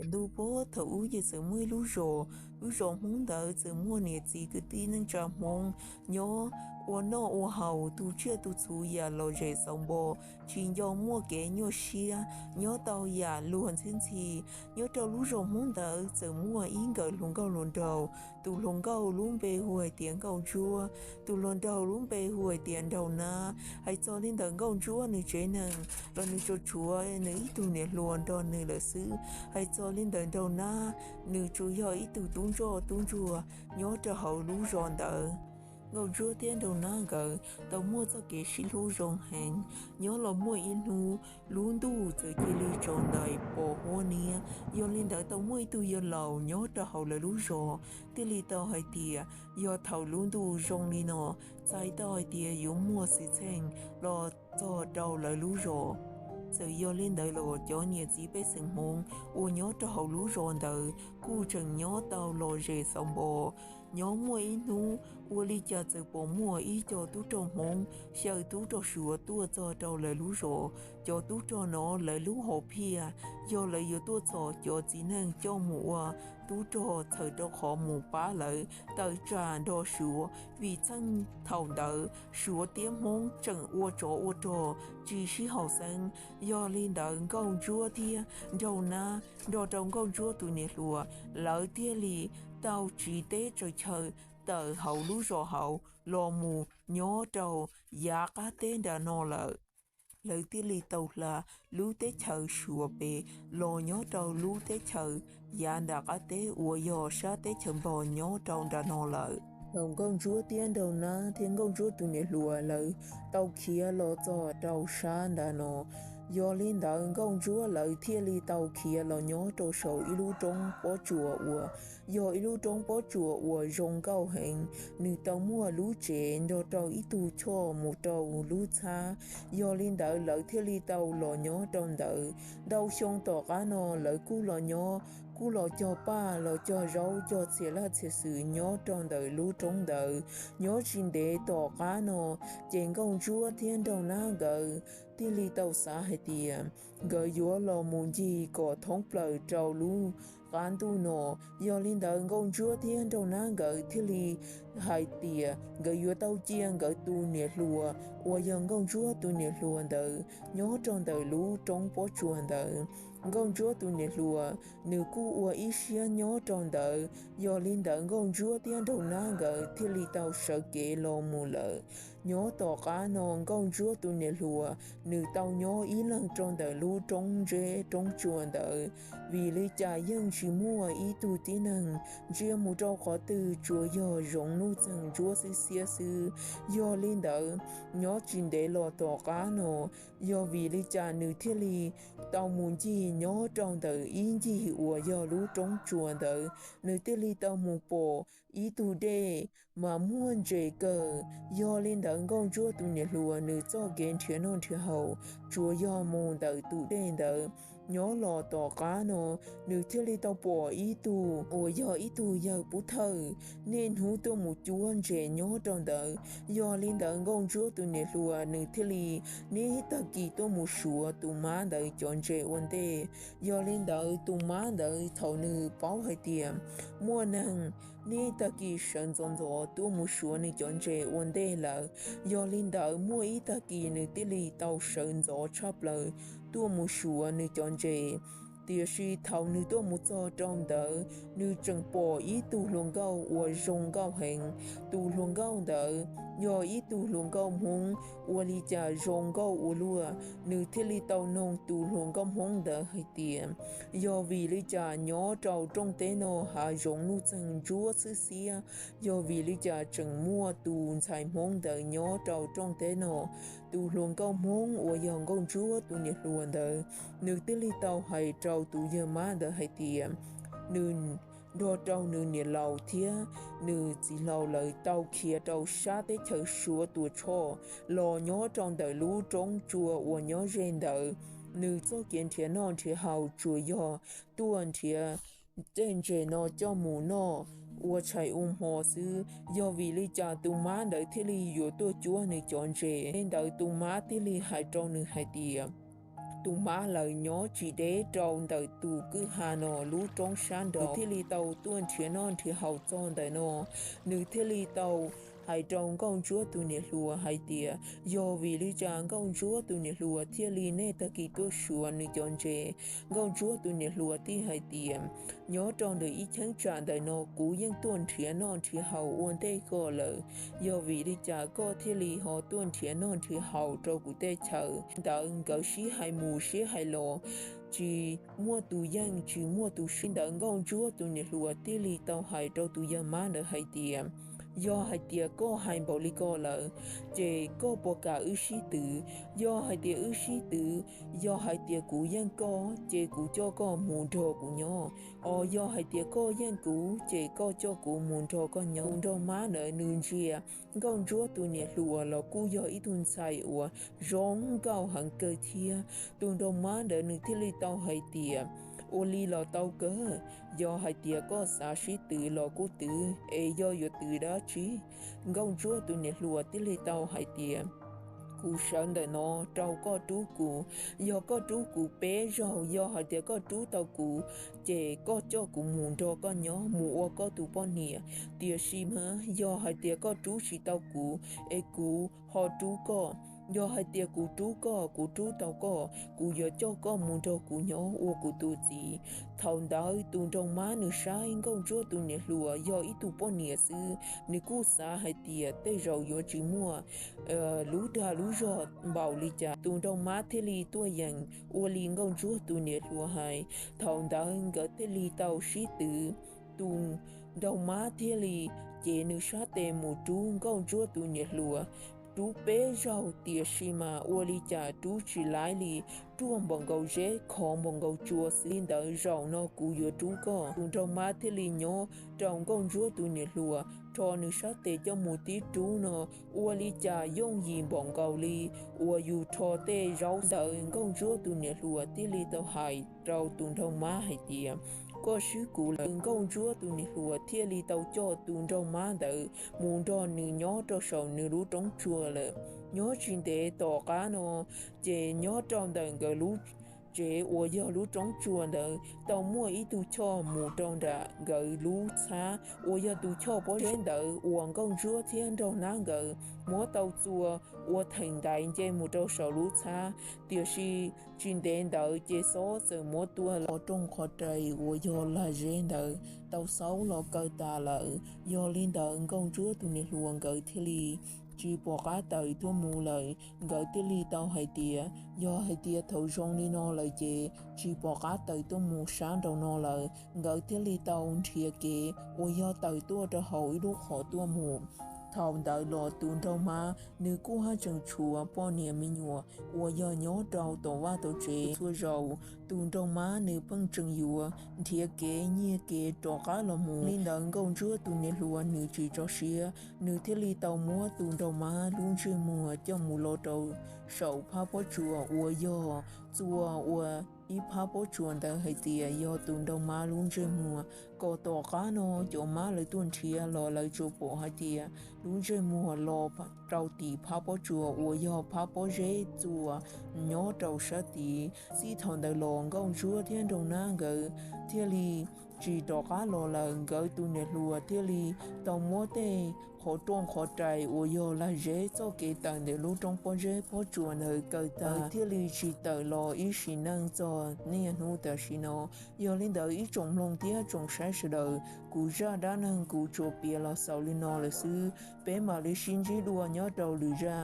Ntu poob thaum ub ces txawm muaj ib lub zos, lub zos Hmoob ntawd txawm muaj niam txiv kwv tij neej tsa Hmoob nyob ua noj ua haus tu tsiaj tu txhuv yam lom zem xauv npo, tsis nco muaj kev nyuaj siab, nyob tau yam luag ntxhi ntxhi. Nyob rau lub zos Hmoob ntawd txawm muaj ib nkawm hluas nkauj hluas nraug, tus hluas nkauj lub npe hu hais tias Nkauj Ntsuab, tus hluas nraug lub npe hu hais tias Nraug Nab. Hais txog li ntawm Nkauj Ntsuab nws tsev neeg los nws tsuas tshuav nws ib tug niam hluas nrog nws lawm xwb. Hais txog li ntawm Nraug Nab, nws tsuas yog ib tug tub ntsoj tub ntsuag nyob rau hauv lub zos ntawd. Nkauj Ntsuab thiab Nraug Nab nkawd tau muaj txoj kev sib hlub zoo heev. Nyob los muaj ib hnub lub ntuj txawm cia li tsaus ntais pos huab niab. Yog li ntawd tau muaj ib tug yawg laus nyob rau hauv lawv lub zos thiaj li tau hais tias yog thaum lub ntuj zoo li no, txhais tau hais tias yuav muaj xwm txheej los txog rau lawv lub zos. Txawm yog li ntawd los cov niam txiv pej xeem Hmoob uas nyob rau hauv lub zos ntawd kuj tseem nyob tau lom zem xauv npo. Nyob muaj ib hnub ua li cas txawm pom muaj ib co tub rog Hmoob xyaw tub rog Suav tuaj txog rau lawv lub zos. Cov tub rog no lawv lub hom phiaj yog lawv yuav tuaj txhom cov txiv neej coj mus ua tub rog txhawm rau qhov mus pab lawv tawm tsam nrog Suav, vim txheej thaum ntawd Suav thiab Hmoob tseem ua tsov ua rog tsis sib haum xeeb. Yog li ntawd Nkauj Ntsuab thiab Nraug Nab nrog rau Nkauj Ntsuab tus niam hluas, lawv thiaj li tau tsiv teb tsaws chaw tawm hauv lub zos hauv los mus nyob rau yav qab teb nram no lawm. Lawv thiaj li tau hla lub teb chaws Suav pem los nyob rau lub teb chaws yav nram qab teb uas yog sab teb chaws Nplog nyob rau nram no lawm. Thaum Nkauj Ntsuab thiab Nraug Nab thiab Nkauj Ntsuab tus niam hluas lawv tau khiav los txog rau sab nram no, yog li ntawd Nkauj Ntsuab lawv thiaj li tau khiav los nyob rau saum ib lub roob pob tsuas uas yog ib lub roob pob tsuas uas zoo nkauj heev. Nws tau muaj lub tsev nrog rau ib tug choj mus rau lub txhab. Yog li ntawd lawv thiaj li tau los nyob rau ntawd. Ntau xyoo tom qab no lawv kuj los nyob, kuj los cog paj los cog zaub cog txhia laj txhia xwm nyob rau ntawm lub roob ntawd. Nyob tsis ntev tom qab no, ces Nkauj Ntsuab thiab Nraug Nab nkawd thiaj li tau xav hais tias nkawd yuav los mus ncig kom thoob plaws rau lub qab ntuj no. Yog li ntawd Nkauj Ntsuab thiab Nraug Nab nkawd thiaj li hais tias nkawd yuav tau cia nkawd tus niam hluas uas yog Nkauj Ntsuab tus niam hluas ntawd nyob rau ntawm lub roob pob tsuas ntawd. Nkauj Ntsuab tus niam hluas nws kuj ua ib siab nyob rau ntawd. Yog li ntawd Nkauj Ntsuab thiab Nraug Nab nkawd thiaj li tau sawv kev los mus lawm. Nyob tom qab no Nkauj Ntsuab tus niam hluas nws tau nyob ib leeg rau ntawm lub roob ntseb roob tsua ntawd. Vim li cas yeej tsis muaj ib tug tib neeg ntsia mus rau qhov twg, tsuas yog zoov nuj txeeg ntsuab xwb xiab xwb. Yog li ntawd, nyob tsis ntev los tom qab no, yog vim li cas nws thiaj li tau mus ncig nyob rau ntawm ib ncig uas yog lub roob tsua ntawd, nws thiaj li tau mus pom ib tug dej mas muaj ntses kawg. Yog li ntawd Nkauj Ntsuab tus niam hluas nws txoj kev nrhiav noj nrhiav haus tsuas yog mus ntawm tus dej ntawd. Nyob los tom qab no, nws thiaj li tau pom ib tug uas yog ib tug yawg pub thawj niaj hnub tuaj mus cuab ntses nyob rau ntawd. Yog li ntawd Nkauj Ntsuab tus niam hluas nws thiaj li niaj tag kis tuaj mus suav tus mab ntawd cov ntses ua ntej. Yog li ntawd tus mab ntawd thaum nws paub hais tias muaj neeg niaj tag kis sawv ntxov ntxov tuaj mus suav nws cov ntses ua ntej lawm. Yog li ntawd muaj ib tag kis nws thiaj li tau sawv ntxov tshaj plaws tuaj mus suav nws cov ntses. Tiam sis thaum nws tuaj mus txog rau ntawd, nws tseem pom ib tug hluas nkauj uas zoo nkauj heev. Tus hluas nkauj ntawd yog ib tug hluas nkauj Hmoob, ua li cas zoo nkauj ua luaj. Nws thiaj li tau noog tus hluas nkauj Hmoob ntawd hais tias, yog vim li cas nyob rau rooj teb no hav zoov nuj txeeg ntsuab xwb xiab? Yog vim li cas tseem muaj tus ntxhais Hmoob ntawd nyob rau rooj teb no? Tus hluas nkauj Hmoob uas yog Nkauj Ntsuab tus niam hluas ntawd, nws thiaj li tau hais rau tus yawg mab ntawd hais tias, nws nrog rau nws niam laus thiab nws txiv laus lawv tau khiav rau sab teb chaws Suav tua tshoj los nyob rau ntawm lub roob tsua uas nyob ze ntawd. Nws txoj kev nrhiav noj nrhiav haus tsuas yog tuaj nrhiav tej ntses no coj mus noj ua tshais ua hmo xwb. Yog vim li cas tus mab ntawd thiaj li yuav tuaj cuab nws cov ntses? Li ntawd tus mab thiaj li hais rau nws hais tias, tus mab lawm nyob tsis deb rau ntawm tus kwj ha no lub roob sab nraud, thiaj li tau tuaj nrhiav noj nrhiav haus txog ntawm no. Nws thiaj li tau hais rau Nkauj Ntsuab tus niam hluas hais tias, yog vim li cas Nkauj Ntsuab tus niam hluas thiaj li nej tag kis tuaj suav nws cov ntses? Nkauj Ntsuab tus niam hluas thiaj hais tias, nyob rau ntawm ib cheeb tsam ntawm no kuv yeej tuaj nrhiav noj nrhiav haus ua ntej koj lawm, yog vim li cas koj thiaj li ho tuaj nrhiav noj nrhiav haus rau kuv tej chaw? Ntawd nkawd sib hais mus sib hais los, tsis muaj tus yeej tsis muaj tus swb. Ntawd Nkauj Ntsuab tus niam hluas thiaj li tau hais rau tus yawg mab ntawd hais tias, yog hais tias koj hais npaum li ko lawm, ces koj puas kam wb sib twv? Yog hais tias wb sib twv, yog hais tias kuv yeej koj, ces kuv coj koj mus nrog kuv nyob. Os, yog hais tias koj yeej kuv, ces koj coj kuv mus nrog koj nyob. Tus nraug mab ntawd nws ntsia Nkauj Ntsuab tus niam hluas los kuj yog ib tug ntxhais uas zoo nkauj heev kawg thiab. Tus nraug mab ntawd nws thiaj li tau hais tias, ua li los tau kawg, yog hais tias koj xav sib twv los kuj twv, es yog yuav twv dab tsi? Nkauj Ntsuab tus niam hluas thiaj li tau hais tias, kuv sawv ntawm no rau koj rub kuv. Yog koj rub kuv peb zaug, yog hais tias koj rub tau kuv, ces koj coj kuv mus nrog koj nyob mus ua koj tus poj niam. Tiam sis mas yog hais tias koj rub tsis tau kuv, es kuv ho rub koj. Yog hais tias kuv rub koj, kuv rub tau koj, kuv yuav coj koj mus nrog kuv nyob ua kuv tus txiv. Thaum ntawd tus nraug mab nws saib Nkauj Ntsuab tus niam hluas yog ib tug poj niam xwb, nws kuj xav hais tias tej zaum yuav tsis muaj lub dag lub zog npaum li cas. Tus nraug mab thiaj li tuaj yeem ua li Nkauj Ntsuab tus niam hluas hais. Thaum ntawd nkawd thiaj li tau sib twv. Tus nraug mab thiaj li cev nws sab tes mus rub Nkauj Ntsuab tus niam hluas, rub peb zaug tiam sis mas ua li cas rub tsis laib li, ruaj npaum nkaus zeb khov npaum nkaus tsua xwb. Li ntawd zaum no kuv yuav rub koj. Tus nraug mab thiaj li nyob rau Nkauj Ntsuab tus niam hluas rho nws sab tes coj mus tib rub no, ua li cas yooj yim npaum nkaus li uas yus rho tej zaub ntawd. Nkauj Ntsuab tus niam hluas thiaj li tau hais rau tus nraug mab hais tias, koj swb kuv lawm. Nkauj Ntsuab tus niam hluas thiaj li tau coj tus nraug mab ntawd mus nrog nws nyob rau saum nws lub roob tsua lawm. Nyob tsis ntev tom qab no, ces nyob rau ntawm nkawd lub tsev uas yog lub roob tsua ntawd tau muaj ib tug choj mus rau nram nkawd lub txhab uas yog tus choj pob zeb ntawd uas Nkauj Ntsuab thiab Nraug Nab nkawd muab tau txua ua theem ntaiv nce mus rau saum lub txhab. Tiam sis tsis ntev ntawd ces xob txawm muab tua los qhov rooj qhov rais uas yog lag zeb ntawd tau xaub los kaw tas lawm. Yog li ntawd Nkauj Ntsuab tus niam hluas nkawd thiaj li tsis pom qab tawm tuaj mus lawm. Nkawd thiaj li tau hais tias, yog hais tias thaum zoo li no lawm ces tsis pom qab tawm tuaj mus sab nraum no lawm. Nkawd thiaj li tau nrhiav kev uas yog tawm tuaj rau hauv ib lub qhov tuaj mus. Thaum ntawd los tus nraug mab nws kuj haj tseem tshuav poj niam me nyuam uas yog nyob rau tom vaj tom tsev txhua zaus. Tus nraug mab nws pheej tseem yuav nrhiav kev nyiag kev rov qab los mus. Li ntawd Nkauj Ntsuab tus niam hluas nws tsis tso siab, nws thiaj li tau muab tus nraug mab lub ntsej muag coj mus lo rau saum phab pob tsuas uas yog txua ua ib phab pob tsuas ntawd hais tias yog tus nraug mab lub ntsej muag, kom tom qab no cov mab lawv tuaj nrhiav los lawv tsuas pom hais tias lub ntsej muag lo rau tim phab pob tsuas uas yog phab pob zeb txua nyob rau sab tid. Txij thaum ntawd los Nkauj Ntsuab thiab Nraug Nab nkawd thiaj li tsis rov qab los lawm. Nkawd tus niam hluas thiaj li tau muab tej qhov rooj qhov rais uas yog lag zeb txoj kev tawm ntawm lub roob pob zeb pob tsuas ntawd kaw tag, thiaj li tsis tawm los ib sim neej txog niaj hnub tam sim no. Yog li ntawd ib tsoom mloog thiab tsoom saib sawv daws, kuv zaj dab neeg kuv tsuas piav los xaus li no lawm xwb. Peb mam li sib ntsib dua nyob rau lwm zaj.